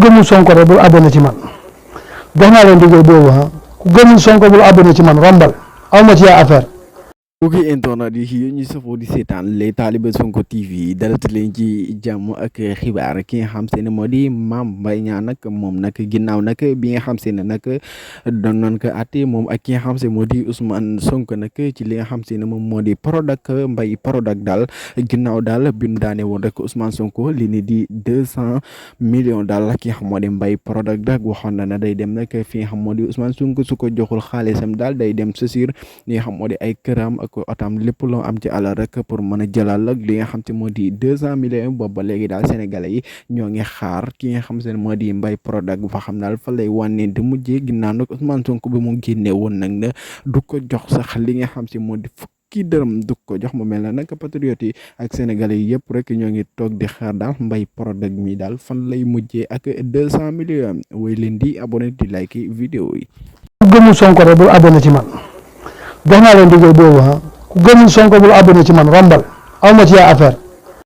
gëmul Sonko rek bul abonné ci man jox naa leen digal boobu ku gëmul Sonko bul abonné ci man rombal aw ma ci yaa affaire. mbokki internet yi ñu safoo di seetaan les talibé Sonko TV dalati leen ci jàmm ak xibaar ki nga xam se ne moo di Mame Mbaye Niang nag moom nag ginnaaw nag bi nga xam se ne nag doon nañ ko àtte moom ak ki nga xam se moo di Ousmane Sonko nag ci li nga xam se ne moom moo di Prodac Mbaye Prodac daal ginnaaw daal bi mu daane woon rek Ousmane Sonko li ni di 200 millions daal ki nga xam moo di Mbaye Prodac daal waxoon na ne day dem nag fi nga xam moo di Ousmane Sonko su ko joxul xaalisam daal day dem saisir li nga xam moo di ay këram ko atam lépp loo am ci àll rek pour mën a jëlal ak li nga xam te moo di 200 millions boobu ba léegi daal sénégalais yi ñoo ngi xaar ki nga xam se ne moo di Mbaye Prodac bu fa xam daal fa lay wànnee di mujjee ginnaaw nag Ousmane Sonko bi mu génne woon nag ne du ko jox sax li nga xam si moo di fukki dërëm du ko jox mu mel na nag patriote yi ak sénégalais yi yëpp rek ñoo ngi toog di xaar daal Mbaye Prodac mi daal fan lay mujjee ak 200 millions way leen di abonné di like vidéo yi. ku gëmul Sonko rek bul abonné ci man jox naa leen digal boobu ku gëmul Sonko bul abonné ci man rombal aw ma ci yaa affaire.